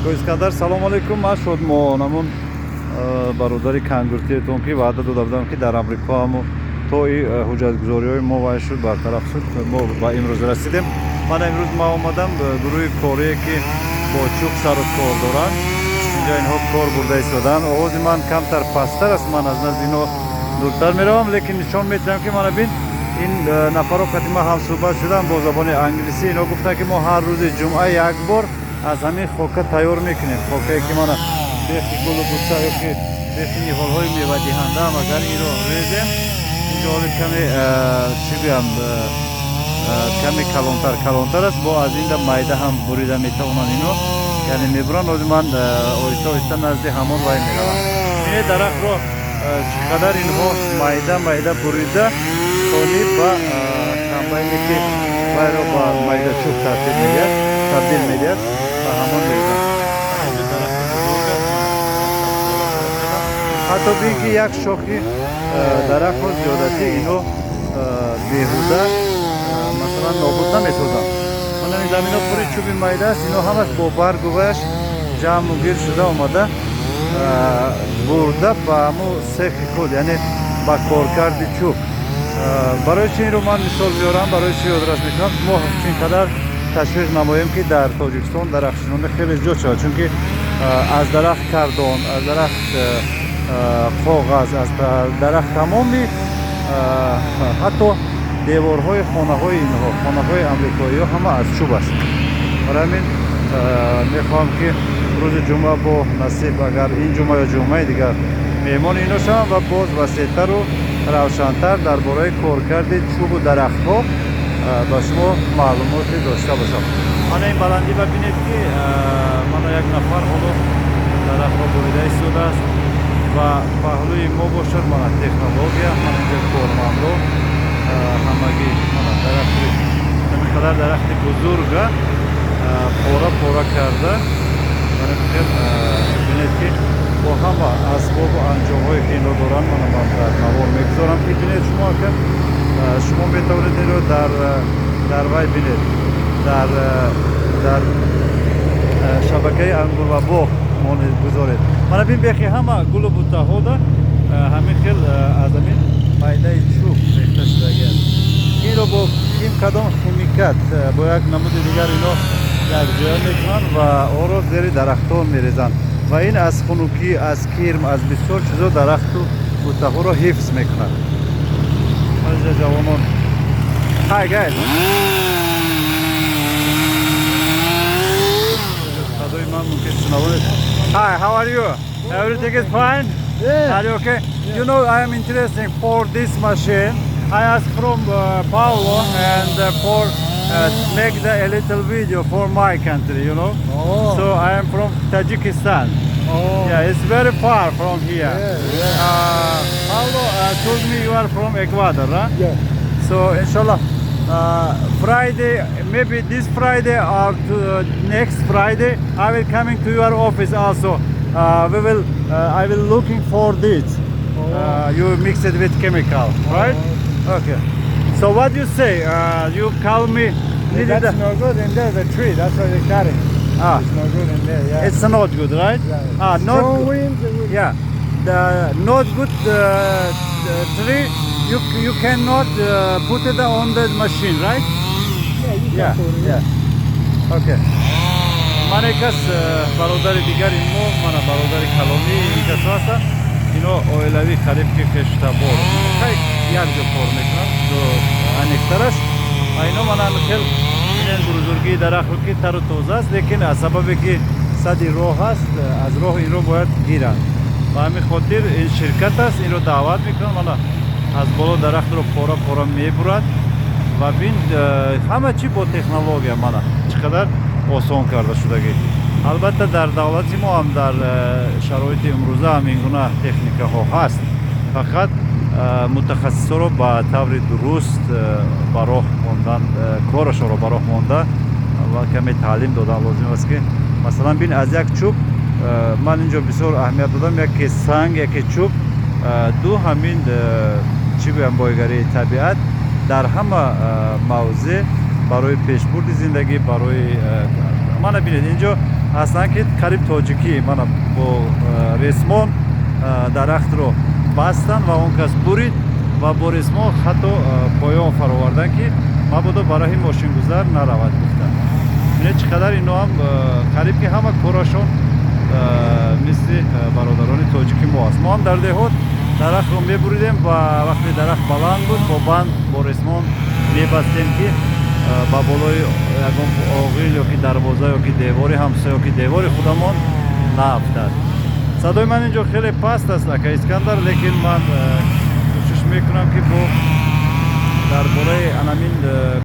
Ако Искандар, салом алейкум. Ман Шодмон, ҳамун бародари кангуртиетон, ки ваъда дода будам, ки дар Амрико ҳаму то и ҳуҷҷатгузориҳои мо вай шуд, бартараф шуд, мо ба имрӯз расидем. Ман имрӯз ма омадам гурӯҳи корие, ки бо чӯб сару кор доранд. Инҷо инҳо кор бурда истоданд. Овози ман камтар пасттар аст, ман аз назди инҳо дуртар меравам, лекин нишон медиҳам, ки мана бин, ин нафарҳо қати ман ҳамсӯҳбат шудам бо забони англисӣ. Инҳо гуфтанд, ки мо ҳар рӯзи ҷумъа як бор аз ҳамин хока тайёр мекунем, хокае ки мана бехи гулу бута ёки бехи ниҳолҳои мевадиҳандаам. Агар инро резем, инҷо ҳоли каме, чӣ гӯям, каме калонтар калонтар аст, бо аз инда майда ҳам бурида метавонанд ино, яъне мебуранд. Ҳозир ман оҳиста оҳиста назди ҳамон вай меравам. Ине дарахтро чӣ қадар инҳо майда майда бурида, сони ба комбайне, ки вайро ба майда чӯб тартиб медиҳад, табдил медиҳад, ба ҳамон мерезанд. Инҷо дарахти бузург аст, ҳатто бин, ки як шохи дарахтро зиёдатӣ ино беҳуда, масалан, нобуд намесозанд. Мана ин замино пури чӯби майда аст. Ино ҳамаш бо баргу ваяш ҷамъу гир шуда омада, бурда ба ҳамо сехи худ, яъне ба коркарди чӯб. Барои чи инро ман мисол меорам, барои чи ёдрас мекунам? Мо чин қадар ташвиқ намоем, ки дар Тоҷикистон дарахтшинонӣ хеле зиёд шавад, чунки аз дарахт кардон, аз дарахт коғаз, аз дарахт тамоми, ҳатто деворҳои хонаҳои инҳо, хонаҳои амрикоиҳо ҳама аз чӯб аст. Барои ҳамин мехоҳам, ки рӯзи ҷумъа, бо насиб, агар ин ҷумъа ё ҷумъаи дигар, меҳмони ино шавам ва боз васеътару равшантар дар бораи коркарди чӯбу дарахтҳо ба шумо маълумоте дошта бошам. Мана ин баландӣ ба бинед, ки мана як нафар ҳоло дарахтро бурида истодааст ва паҳлӯи мо бошад мана технология. Мана инҷо кормандо ҳамагӣ мана дарахти, ҳамин қадар дарахти бузурга пора пора карда, мана хел бинед, ки бо ҳама асбобу анҷомҳое, ки инро доранд. Мана ман дар навор мегузорам, ки бинед шумо. Ака, шумо метавонед инро дар вай бинед, дар шабакаи Ангур ва боғ гузоред. Мана бин, бехи ҳама гулу буттаҳода ҳамин хел аз ҳамин майдаи чӯб рехта шудагӣ аст. Инро бо ким кадом химикат, бо як намуди дигар ино якҷоя мекунанд ва онро зери дарахтон мерезанд ва ин аз хунукӣ, аз кирм, аз бисёр чизо дарахту буттаҳоро ҳифз мекунад. Инҷа ҷавонон. Hi guys. Садои ман мумкин шунавонед. Hi, how are you? Everything is fine? Yeah. Are you okay? You know, I am interested for this machine. I asked from Paolo and for make the, a little video for my country. Oh. So I am from Tajikistan. Oh. Yeah, it's very far from here. Yeah. Paolo told me you are from Ecuador, huh? Yeah. So inshallah, Friday, maybe this Friday or to, next Friday, I will coming to your office also. We will, I will looking for this. Oh. You mix it with chemical, right? Okay. So what you say? You call me. Yeah, Needed that's no good in there, the tree. That's why they cut it. Ah, It's no good in there, yeah. It's not good, right? Yeah. Ah, not Strong good. winds, it will- Yeah, the not good the tree. You cannot put it on the machine, right? Yeah, you can put it. Yeah. Okay. Ман кас бародари дигари мо, мана бародари калонӣ ин касо ҳастанд. Ино оилавӣ, қариб ки хештабор, хай, якҷо кор мекунанд, аниқтараш. Ва ино мана хел бинен бузургии дарахтро, ки тару тоза аст, лекин аз сабабе ки сади роҳ аст, аз роҳ инро бояд гиранд. Ба ҳамин хотир ин ширкат аст, инро даъват мекунанд. Мана аз боло дарахтро пора пора мебурад ва бин, ҳама чӣ бо технология, мана чӣ қадар осон карда шудагӣ. Албатта, дар давлати мо ҳам дар шароити имрӯза ҳам ин гуна техникаҳо ҳаст, фақат мутахассисҳоро ба таври дуруст ба роҳ мондан, корашонро ба роҳ монда ва каме таълим додан лозим аст, ки масалан бин, аз як чӯб, ман инҷо бисёр аҳамият додам, яке санг, яке чӯб, ду ҳамин, чӣ гӯям, бойгарии табиат дар ҳама мавзеъ барои пешбурди зиндагӣ, барои мана бинед инҷо. Ҳастанд, ки қариб тоҷикӣ мана бо ресмон дарахтро бастанд ва он кас бурид ва бо ресмон ҳатто поён фароварданд, ки мабодо ба роҳи мошингузар наравад, гуфтанд. Бинед, чӣ қадар ино ҳам қариб ки ҳама корашон мисли бародарони тоҷики мо аст. Мо ҳам дар деҳот дарахтро мебуридем ва вақте дарахт баланд буд, бо банд, бо ресмон мебастем, ки ба болои ягон оғил ё ки дарвоза ё ки девори ҳамсоя ё ки девори худамон наафтад. Садои ман инҷо хеле паст аст, ака Искандар, лекин ман кӯшиш мекунам, ки бо дар бораи анамин